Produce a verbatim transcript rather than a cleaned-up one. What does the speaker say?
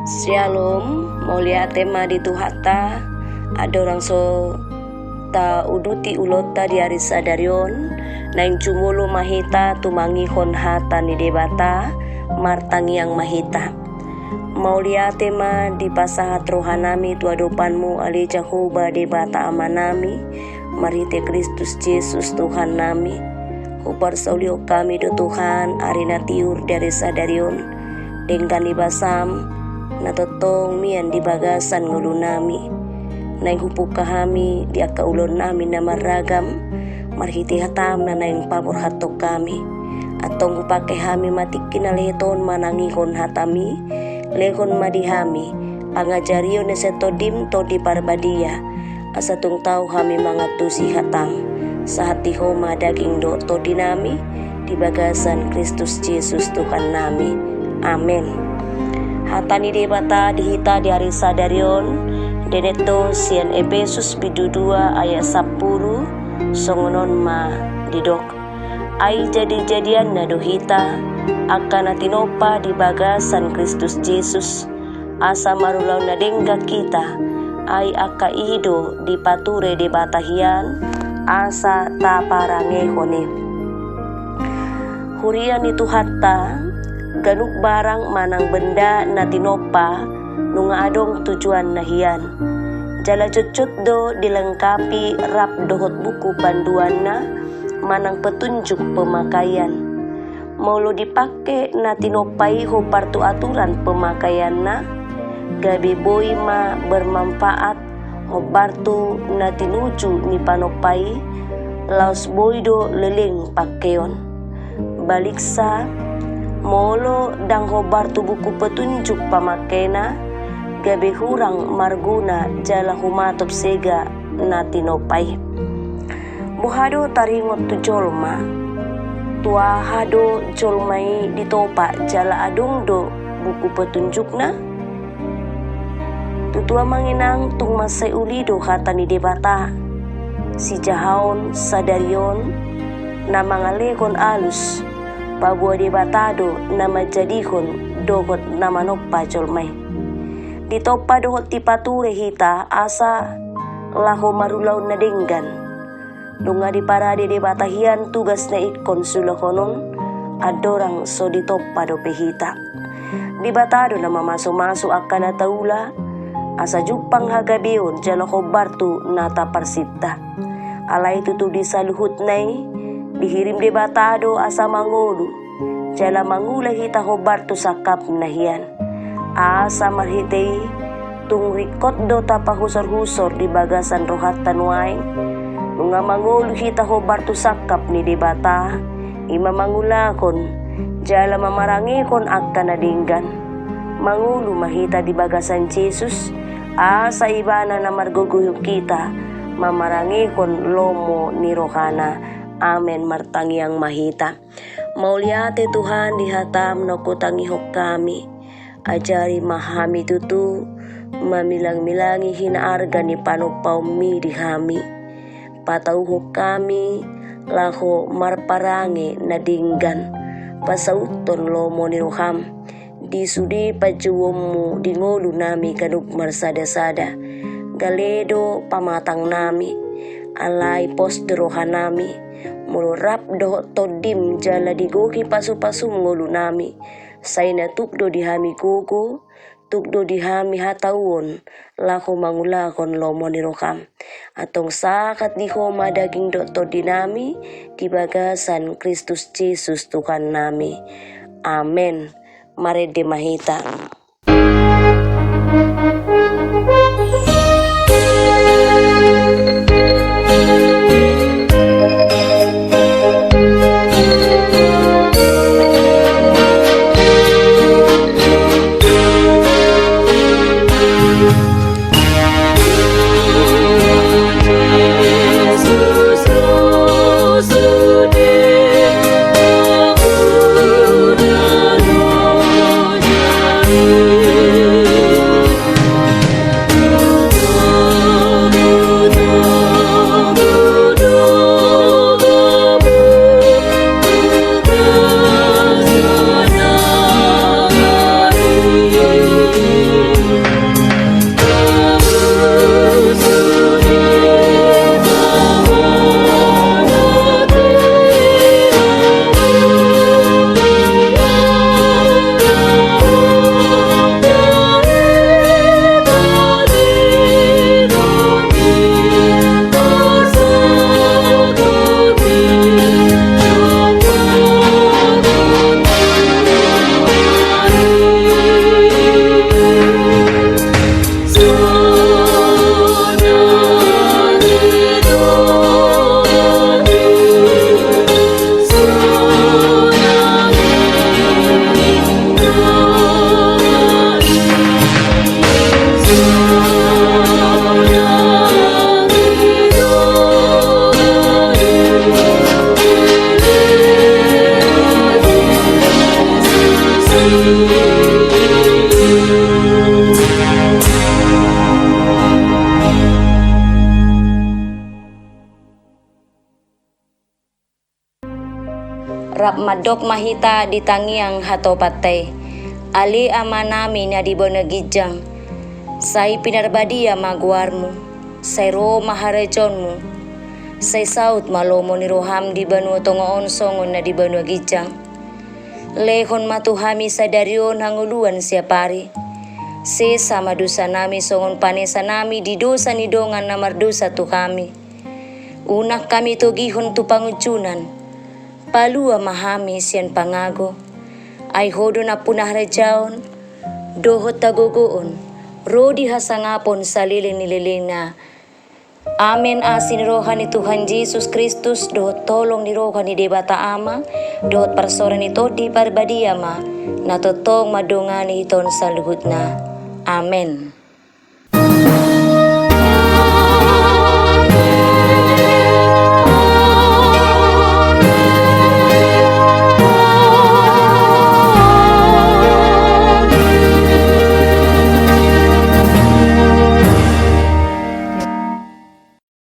Syalom, mauliate ma di Tuhanta. Andorang so tauduti ulaonta di ari sadari on, naeng jumolo ma hita tumangihon hata ni Debata. Martangiang ma hita. Mauliate ma dipasahat rohanami tu adopanmu, ale Jahowa Debata Amanami, marhite Kristus Jesus Tuhannami. Huparsaulihon hami do Tuhan ari na tiur di ari sadari on, denggan ni basam na tongtong mian di bagasan ngolunami. Naeng hubuka hami di angka ulaonnami na marragam, marhite hatam na naeng paborhathon hami. Antong hupangke hami ma tingki na lehet on manangihon hatami, lehon ma di hami pangajarion ni sian Tondim, Tondi Parbadia, asa tung tau hami mangantusi hatam. Sahat di Ho ma daging dohot tondinami, di bagasan Kristus Jesus Tuhannami. Amen. Hata ni Debata di hita di ari sadari on, dienet do sian Epesus bindu dua ayat sampulu, songon on ma didok. Ai jadijadianna do hita, angka na tinompa di bagasan Kristus Jesus, asa marulaon na denggan hita, ai angka i do dipature Debata hian, asa taparangehon i. Huria ni Tuhanta, ganup barang manang benda na tinompa, nunga adong tujuanna hian. Jala jotjot do dilengkapi rap dohot buku panduanna, manang petunjuk pemakaian. Molo dipangke na tinompa i hombar tu aturan pemakaianna, gabe boi ma bermanfaat hombar tu na tinuju ni panompa i, laos boi do leleng pangkeon. Baliksa, molo ndang hombar tu buku petunjuk pamakena, gabe hurang marguna jala humatop sega na tinompa i. Boha do taringot tu jolma? Tu aha do jolma i ditompa jala adong do buku petunjukna? Tutu amang inang, tung mansai uli do hata ni Debata. Sijahaon sadari on na mangalehon alus, paboa Debata do na manjadihon dohot na manompa jolma i. Ditompa dohot dipature hita asa laho marulaon na denggan. Nunga diparade Debata hian tugas na ingkon siulahonon, andorang so ditompa dope hita. Debata do na mamasumasu angka na taula, asa jumpang hagabeon jala hombar tu na taparsinta. Alai tutu di saluhutna i, dihirim Debata do asa mangolu, jala mangula hita hombar tu sangkapna hian. Asa marhite i, tung ringkot do tapahusorhusor di bagasan rohanta nuaeng, nunga mangolu hita hombar tu sangkap ni Debata, i ma mangulahon, jala mamarangehon angka na denggan. Mangolu ma hita di bagasan Jesus, asa Ibana na margogoihon hita, mamarangehon lomo ni rohana. Amen. Martangiang ma hita. Mauliate Tuhan di hataM na hutangihon hami. Ajari ma hami tutu mamilangmilangi hinaarga ni panompaonMi di hami. Patauhon hami laho marparange na denggan, pasauthon lomo ni rohaM di sude panjouonMu di ngolunami ganup marsadasada. Gale do pamatangnami, alai pos do rohanami, molo rap dohot TondiM jala digohi pasupasuM ngolunami, sai na tuk do di hami gogo, tuk do di hami hatauon, laho mangulahon lomo ni rohaM. Antong sahat di Ho ma daging dohot tondinami, di bagasan Kristus Jesus Tuhannami. Amen. Marende ma hita. Rap mandok ma hita di tangiang hatopanta i. Ale Amanami na di banua ginjang, sai pinarbadia ma goarmu, sai ro ma harajaonmu, sai saut ma lomo ni roham di banua tonga on songon na di banua ginjang. Lehon ma tu hami sadari on hangoluan siap ari. Sesa ma dosanami songon panesanami di dosa ni dongan na mardosa tu hami. Unang hami togihon tu pangunjunan. Palua ma hami sian pangago. Ai Ho do nampuna harajaon dohot hagogoon ro di hasangapon saleleng ni lelengna. Amen. Asi ni roha ni Tuhan Jesus Kristus dohot holong ni roha ni Debata Ama dohot parsaoran ni Tondi Parbadia ma na tongtong mandongani hita on saluhutna. Amen.